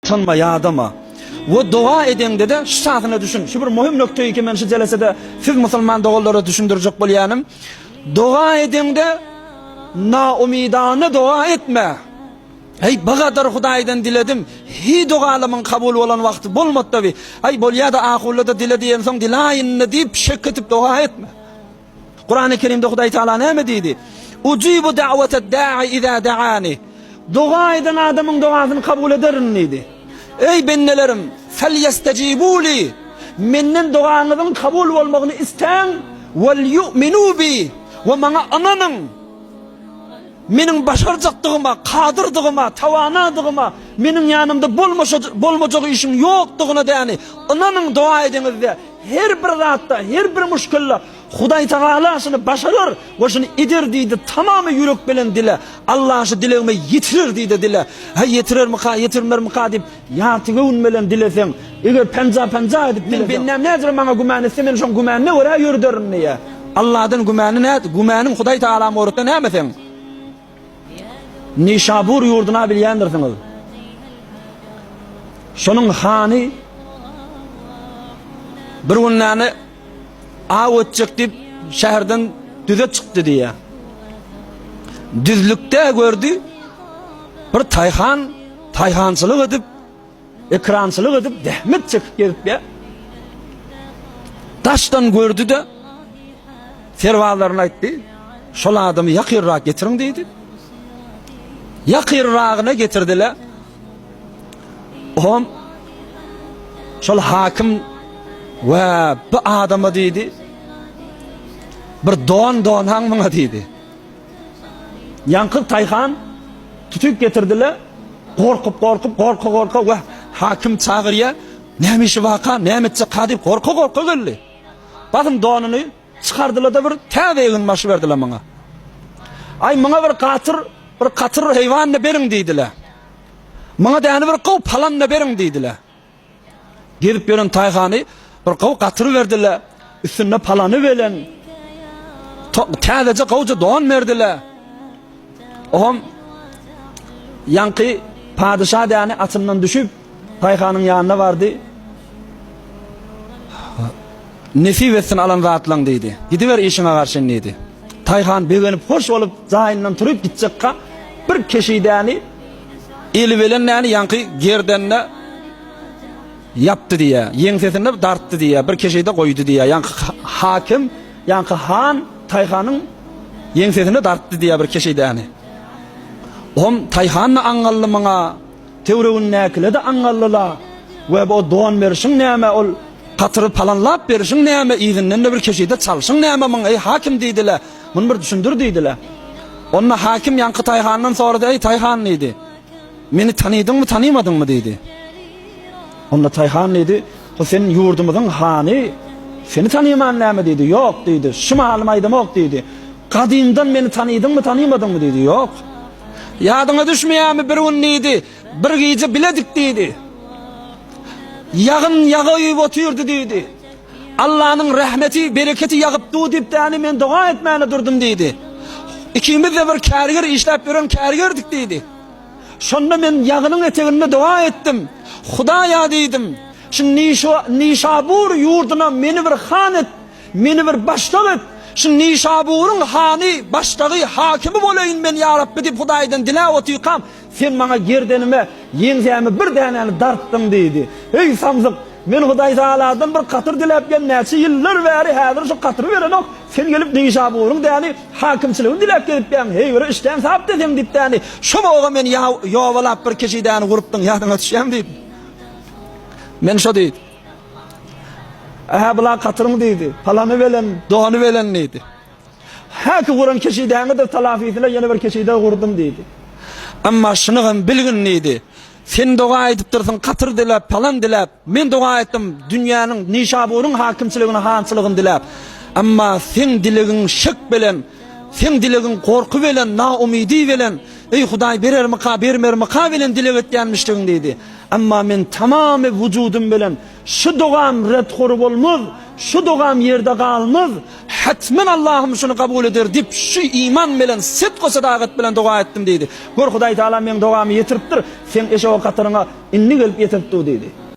Utanma, ýadama. We doga edeňde-de şu sasyna düşün. Şu bir möhüm noktaýy ki men şu jelesede siz musulman doganlara düşündirjek bolýanym. Doga edeňde naumydana doga etme. Eý, bu gadar Hudaýdan diledim, hi dogalamyň kabul bolan wagty bolmady tabi. Aý, bolýa-da ahulla-da dile diýensoň diläýin-de diýip şek etip doga etme. Kurany Kerimde Hudaý Teala näme diýdi? Ujibu da'watad da'i iza da'ani. Doga eden adamyň dogasyny kabul ederin diýdi. Eý bendelerim, felyestejibu li. Menden dogaňyzyň kabul bolmagyny istäň, wel yu'minu bi we maňa ynanyň. Meniň başarjakdygyma, kadyrdygyma, tawanadygyma, meniň ýanymda bolmajak işiň ýokdugyna däni ynanyň doga edeňizde. Her bir zatda, her bir muşkilde Hudaý Tagala şuny başarar we şuny eder diýdi, tamamy ýürek bilen dile. Allah şu dilegime ýetirer diýdi dile. Haý ýetirermika, ýetirmermika diýip, ýarty göwün bilen dileseň, eger penja-penja edip dileseň, bendäm nädire maňa gümän etse, men şoň gümänine görä ýörederin diýýär. Allahdan gümäni nä, gümäniň Hudaý Tagala moratda näme seň? Nişabur ýurduny-a bilýändirsiňiz. Şonuň hany bir gün näme aw etjek diýip şäherden düze çykdy diýýär. Düzlükde gördi bir taýhan taýhançylyk edip Ekrançylyk edip zähmet çekip gezipýär. Daşdan gördi-de serbazlaryna aýtdy, Şol adamy ýakynrak getiriň diýdi. Ýakynragyna getirdiler. Oňam şol hakim we bu adama diýdi, bir don donhaň muňa diýdi. Ýaňky taýhan tutup getirdiler. Gorkup-gorkup, gorka-gorka we hakim çagyrýar. Näme işi barka, näme etjek-ka diýip gorka-gorka geldi. Basym donuny çykardylar-da bir täze eginbaşy berdiler muňa. Aý muňa bir gatyr, bir katyr heýwan-da beriň diýdiler. Muňa däni bir gowy palan-da beriň diýdiler. Gezip ýören taýhany bir gowy gatyr berdiler. Üstünde palany bilen täzeje gowja don berdiler. Oňam ýaňky padyşa däni atyndan düşüp, taýhanyň ýanyna bardy. Nesip etsin alan zatlaň diýdi. Gidiber işiňe garşyn diýdi. Taýhan begenip hoş bolup jaýyndan turup gitjekka bir keşidäni Eli bilen näni ýaňky gerdenine ýapdy diýýär. Ýeňsesinde dartdy diýýär. Bir keşeýde goýdy diýýär. Ýaňky hakim, ýaňky han Taýhanyň ýeňsesine dartdy diýýär bir keşeýdäni. Oňam Taýhan-da aňňaldy muňa, töweregindäkiler-de aňňaldylar. We o don berişiň näme, ol gatyry palanlap berişiň näme, yzyndan-da bir keşeýde çalşyň näme muň, eý hakim diýdiler. Muny bir düşündir diýdiler. Onda hakim ýaňky Taýhandan sorady, Eý, Taýhan diýdi. Meni tanydyňmy, tanymadyňmy diýdi. Onda Taýhan diýdi, Bu sen ýurdumyzyň hany, seni tanyman näme diýdi. Ýok diýdi. Şu mahalym aýdamok diýdi. Gadymdan meni tanydyňmy, tanymadyňmy diýdi. Ýok. Ýadyňa düşmeýärmi bir gün diýdi, bir gije biledik diýdi. Ýagyn ýaga öýüp otyrdy diýdi. Allanyň rehmeti, bereketi ýagyp dur diýip däni men doga etmäne durdum diýdi. Ikimiz-de bir kärger işläp ýören kärgerdik diýdi. Şonda men ýagynyň eteginde doga etdim. Hudaýa diýdim, şu Nişabur ýurduna meni bir han et, meni bir başlyk et. Şu Nişaburyň hany, başlygy, hakimi bolaýyn men ýa Rabbi diýip Hudaýdan diläp otyrkam, sen maňa gerdenime, ýeňsäme bir dänäni dartdyň diýdi. Eý samsyk! Men Hudaý Tagaladan bir gatyr diläp gel näçe ýyllar bäri häzir şu gatyry berenok, sen gelip Nişaburyň däni hakimçiligini diläp gelipýäň, heý bir işdäň sap deseň diýip däni şo boga meni ýobalap bir keşi däni gurupdyň ýadyňa düşýämi diýdi. Men şo diýdi. Ähä bula gatyryň diýdi. Palany belen, dony belen diýdi. Häki guran keşidäňidir talafisine ýene bir keşide gurdum diýdi. Emma şunygam bilgin diýdi. Sen doga edipdirsiň katyr diläp, palan diläp, men doga etdim dünýäniň, Nişaburyň hakimçiligini, hançylygyny diläp. Emma seň dilegiň şek bilen, seň dilegiň gorky bilen, naumydy bilen, Eý Hudaý berermika, bermermika bilen dileg etýänmişdigiň diýdi. Emma men tamamy wujudym bilen şu dogam ret hory bolmaz, şu dogam ýerde galmaz. Hetmen Allahym şuny kabul eder diýip, şu iman bilen, sidk-u sadagat bilen doga etdim diýdi. Gör Hudaý Tagala meň dogamy ýetiripdir, seň eşege gataryňa indi gelip ýetirip dur diýdi.